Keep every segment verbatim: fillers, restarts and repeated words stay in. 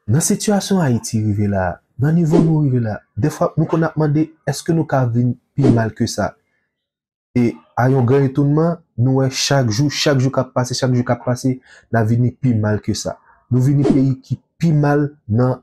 Nan sitiyasyon Ayiti rive la, nan nivo nou rive la, defwa nou konn ap mande, èske nou ka vin pi mal ke sa? E a yon gran etonnman, nou wè chak jou, chak jou k ap pase, chak jou k ap pase, n a vini pi mal ke sa. Nou vini peyi ki pi mal nan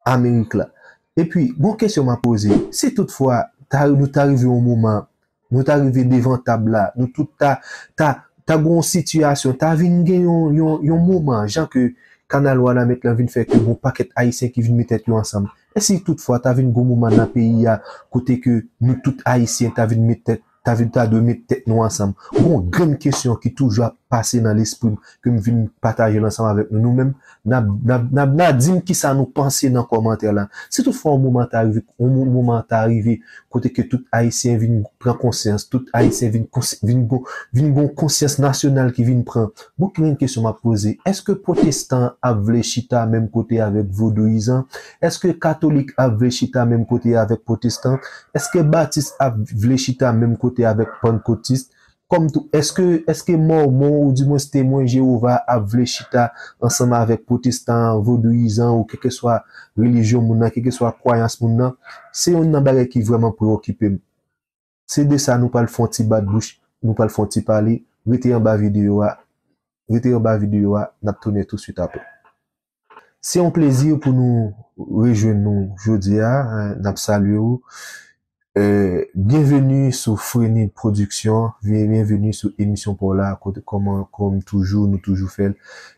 Amerik la. Epi, gon kesyon m ap poze, si toutfwa ta, nou ta rive yon moman, nou ta rive devan tab la, nou tout ta, ta, ta gon sitiyasyon, ta vin gen yon, yon, yon moman, jan ke Kanal Wanament lan vin fè ke gon pakèt Ayisyen ki vin met tèt yo ansanm. E si toutfwa ta vin gon moman nan peyi a, kote ke nou tout Ayisyen ta vin met tèt, ta vin ta dwe met tèt nou ansanm? Gon grenn kesyon ki toujou ap pase nan lespri m, ke m vin pataje l ansanm avèk nou. Nou menm, n a, n a, n a, n a di m kisa nou panse nan kòmantè la. Si toutfwa yon moman ta rive, yon mo- moman ta rive, kote ke tout Ayisyen vin pran konsyans, tout Ayisyen vin kons- vin gon, vin gon konsyans nasyonal ki vin pran. Bon, ki yon kesyon m ap poze, èske pwotestan ap vle chita menm kote avèk vodouyizan? Èske katolik ap vle chita menm kote avèk pwotestan? Èske batis ap vle chita menm kote avèk pannkotis? Kòm tou, èske, èske mòmon ou dimwens temwen Jewova ap vle chita ansanm avèk pwotestan, vodouyizan ou kèlkeswa relijyon moun nan, kèlkeswa kwayans moun nan? Se youn nan bagay ki vrèman preokipe m. Se de sa nou pral fè yon ti bat bouch, nou pral fè yon ti pale. Rete anba videyo a, rete anba videyo a, n ap tounen touswit apre. Se yon plezi pou nou rejwenn nou jodi a, n ap salye w. Eh, byenveni sou Frenid Production, byen- byenveni sou emisyon pa w la, kote kòman, kòm toujou, nou toujou fè l.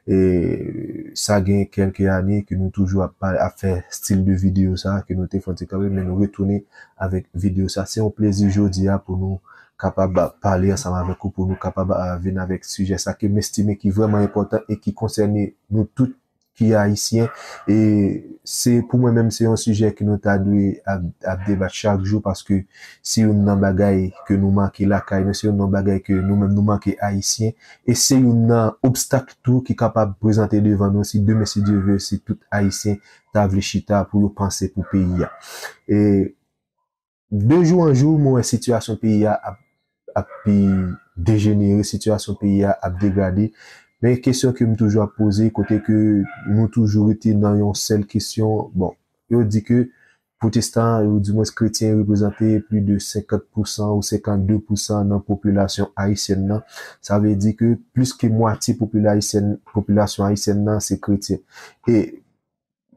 E sa gen kèlke ane ke nou toujou ap, pa- ap fè stil de videyo sa, ke nou te fè yon ti kanpe, men nou retounen avèk videyo sa. Se yon plezi jodi a pou nou kapab pale ansanm avèk ou, pou nou kapab ah, vin avèk sijè sa ke m estime ki vrèman enpòtan e ki konsène nou tout ki ayisyen. E se pou mwen menm, se yon sijè ke nou ta dwe ap, ap debat chak jou, paske se youn nan bagay ke nou manke lakay nou, se youn nan bagay ke nou menm nou manke ayisyen, e se youn nan obstak tou ki kapab prezante devan nou si demen, si Dye vle, si tout ayisyen ta vle chita pou yo panse pou peyi a. E de jou an jou, mwen wè sitiyasyon peyi a ap, ap pi dejenere, sitiyasyon peyi a ap degrade. Men kesyon ke m toujou ap poze, kote ke nou toujou rete nan yon sèl kesyon, bon, yo di ke pwotestan, ou dimwens kretyen, reprezante plis de senkant pousan ou senkannde pousan nan popilasyon ayisyèn nan. Sa vle di ke plis ke mwatye popila- ayisyèn, popilasyon ayisyèn nan se kretyen. E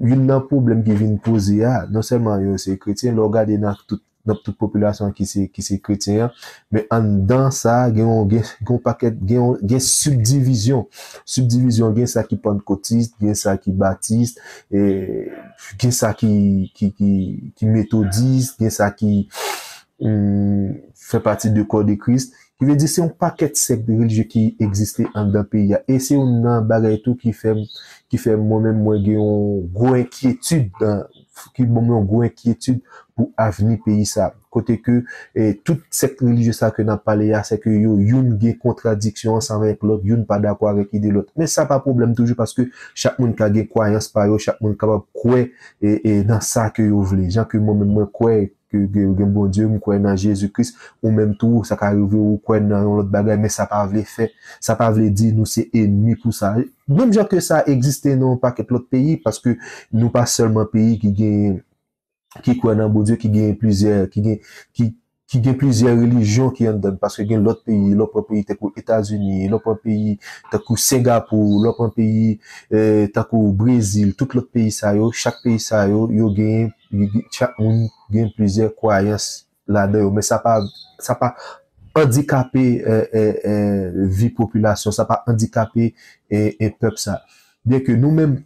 youn nan pwoblèm ki vin poze a, non sèlman yo se kretyen, lè w gade nan tout, nan tout popilasyon ki se, ki se kretyen an, men anndan sa, gen yon, gen, gen yon pakèt, gen yon, gen sibdivizyon. Sibdivizyon, gen sa ki pannkotis, gen sa ki batis, e, gen sa ki, ki, ki, ki metodis, gen sa ki, hmm, fè pati de kò de Kris. Ki vle di se yon pakèt sèk relijye ki egziste anndan peyi a. E se youn nan bagay tou ki fè m, ki fè mwen menm mwen gen yon gwo enkyetid, nan- ki ban mwen yon gwo enkyetid pou avni peyi sa. Kote ke, eh, tout sèk relijye sa ke n ap pale a, se ke yo youn gen kontradiksyon ansanm avèk lòt, youn pa dakò avèk ide lòt. Men sa pa pwoblèm toujou paske chak moun ka gen kwayans pa yo, chak moun kapab kwè e, e nan sa ke yo vle. Jan ke mwen menm mwen kwè ke gen, gen Bondye, m kwè nan Jezi Kris, ou menm tou, sa ka rive ou kwè nan yon lòt bagay, men sa pa vle fè, sa pa vle di nou se enmi pou sa. Menm jan ke sa egziste nan yon pakèt lòt peyi, paske nou pa sèlman peyi ki gen, ki kwè nan Bondye, ki gen plizyè, ki gen, ki, ki gen plizyè relijyon ki anndan, paske gen lòt peyi, lè w pran peyi tankou Etazini, lè w pran peyi tankou Sengapou, lè w pran peyi, eh, tankou Brezil, tout lòt peyi sa yo, chak peyi sa yo, yo gen, yo gen, chak moun gen plizyè kwayans ladan yo, men sa pa, sa pa andikape, eh, eh, eh, vi popilasyon, sa pa andikape, eh, eh, pèp sa. Byen ke nou menm,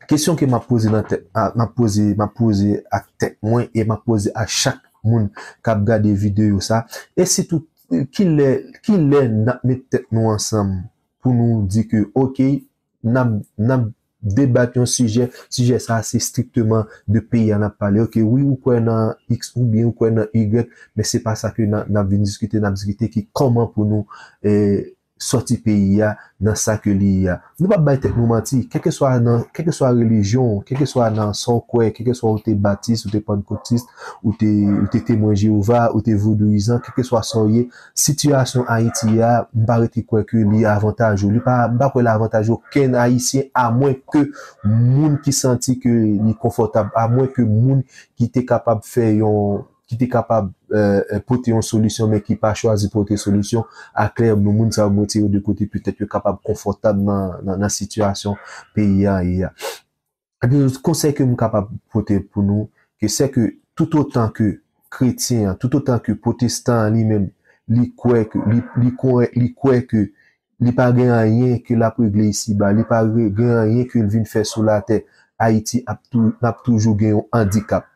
kesyon ke m ap poze nan tèt, a, m ap poze, m ap poze ak tèt mwen e m ap poze a chak moun k ap gade videyo sa, e sitou, kilè, kilè n ap met tèt nou ansanm pou nou di ke, oke, n ap, n ap debat yon sijè, sijè sa se strikteman de peyi a n ap pale. Oke, wi, ou kwè nan X oubyen ou kwè nan Y, men se pa sa ke n a- n ap vin diskite, n ap diskite ki kòman pou nou, eh, sòti peyi a nan sa ke li ye a. Nou p ap bay tèt nou manti, kèlkeswa nan, kèlkeswa relijyon, kèlkeswa nan sa w kwè, kèlkeswa ou te batis, ou te pannkotis, ou te, ou te temwen Jewova, ou te vodouyizan, kèlkeswa sa w ye, sitiyasyon Ayiti a, m pa rete kwè ke li avantaje w. Li pa, m pa kwè li avantaje okenn Ayisyen, amwen ke moun ki santi ke li konfòtab, amwen ke moun ki te kapab fè yon, ki te kapab, euh, euh, pote yon solisyon, men ki pa chwazi pote solisyon, aklè, nou moun sa yo m retire yo de kote, petèt yo kapab konfòtab nan, nan, nan sitiyasyon peyi a ye a. Epi, konsèy ke m kapab pote pou nou, ke sè ke toutotan ke kretyen an, toutotan ke pwotestan an li menm, li kwè ke, li, li kwè, li kwè ke li pa gen anyen ke l ap regle isiba, li pa re-, gen anyen ke l vin fè sou latè, Ayiti ap tou-, n ap toujou gen yon andikap.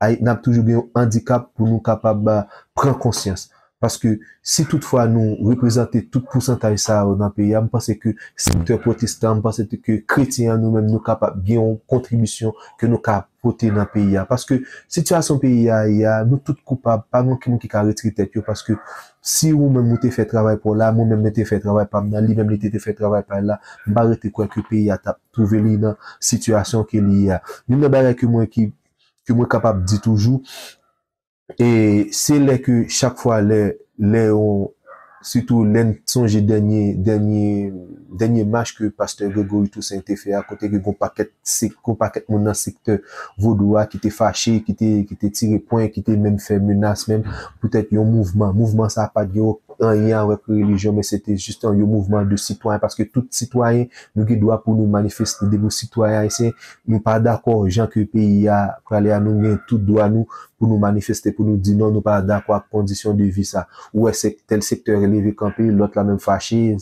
Ay-, n ap toujou gen yon andikap pou nou kapab, ah, pran konsyans. Paske si toutfwa nou reprezante tout pousantaj sa yo nan peyi a, m panse ke sektè pwotestan, m panse ke kretyen an, nou menm, nou kapab gen yon kontribisyon ke nou ka pote nan peyi a. Paske sitiyasyon peyi a ye a, nou tout koupab, pa gen okenn moun ki ka retire tèt yo, paske si ou menm ou te fè travay pa w la, mwen menm mwen te fè travay pa m nan, li menm li te, te fè travay pa l la, m pa rete kwè ke peyi a t ap twouve li nan sitiyasyon ke li ye a. Youn nan bagay ke mwen ki, ke mwen kapab di toujou, e se lè ke chak fwa lè, lè yon, sitou lè n sonje dènye, dènye, dènye mach ke pastè Gregory Toussaint te fè a, kote ke gon pakèt sek-, gon pakèt moun nan sektè vodou a ki te fache, ki te, ki te tire pwen, ki te menm fè menas menm, poutèt yon mouvman. Mouvman sa a pa t gen anyen avèk relijyon, men se te jis yon mouvman de sitwayen, paske tout sitwayen, nou gen dwa pou nou manifeste. Depi w sitwayen ayisyen, nou pa dakò jan ke peyi a prale a, nou gen tout dwa nou pou nou manifeste, pou nou di non, nou pa dakò ak kondisyon de vi sa. Ou wè sèk-, tèl sektè leve kanpe, lòt la menm fache.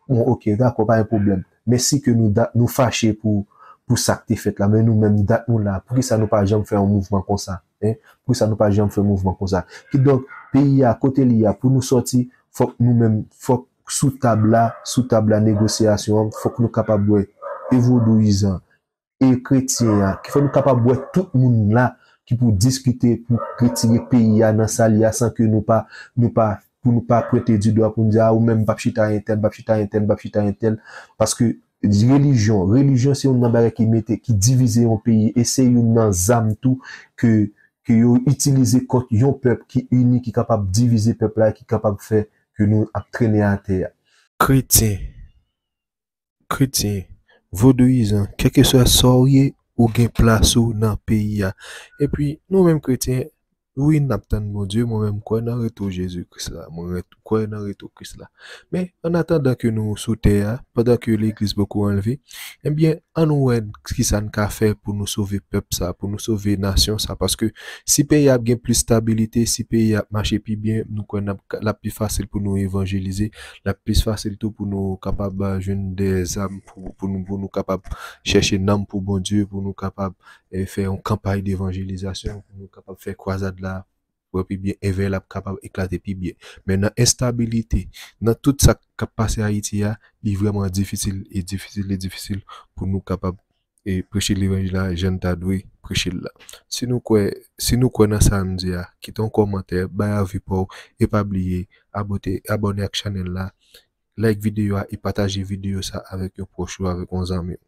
Bon, oke, dakò, pa gen pwoblèm. Men si ke nou da-, nou fache pou, pou sa k te fèt la, men nou menm dat nou la, poukisa nou pa janm fè yon mouvman konsa? Hein? Poukisa nou pa janm fè mouvman konsa? Kidonk, peyi a, kote li a, pou nou sòti, fòk nou menm, fòk sou tab la, sou tab la negosyasyon an, fòk nou kapab wè e vodouyizan, e kretyen an, ki fè nou kapab wè tout moun la ki pou diskite pou retire peyi a nan sa li a san ke nou pa, nou pa, pou nou pa pwente di dwa pou nou di, ah, ou menm m p ap chita entèl, m p ap chita entèl, m p ap chita entèl, paske relijyon, relijyon se youn nan bagay ki mete, ki divize yon peyi, e se youn nan zam tou ke, ke yo itilize kont yon pèp ki ini, ki kapab divize pèp la, ki kapab fè ke nou ap trennen atè a. Kretyen, kretyen, vodouyizan, kèlkeswa sa w ye, ou gen plas ou nan peyi a. Epi, nou menm kretyen, wi, n ap tann Bondye, mwen menm m kwè nan retou Jezi Kris la, mwen ret-, kwè nan retou Kris la. Men, an atandan ke nou sou tè a, pandan ke legliz poko anlve, ebyen, ann wè kisa n ka fè pou nou sove pèp sa, pou nou sove nasyon sa, paske si peyi a ap gen plis stabilite, si peyi a ap mache pi byen, nou kwè n ap, l ap pi fasil pou nou evanjelize, l ap plis fasil tou pou nou kapab, ah, jwenn de zam pou, pou nou, pou nou kapab chèche nanm pou Bondye, pou nou kapab, eh, fè yon kanpay devanjelizasyon, pou nou kapab fè kwazad la pran pi byen, evèy la ap kapab eklate pi byen. Men nan enstabilite, nan tout sa k ap pase Ayiti a, li vrèman difisil, e difisil, e difisil pou nou kapab, e, preche levanjil la jan n ta dwe preche l la. Si nou kwè, si nou kwè nan sa n di a, kite yon kòmantè, bay avi pa w, e pa bliye, abote-, abòne ak chanèl la, like videyo a, e pataje videyo sa avèk yon pwòch ou, avèk yon zanmi w.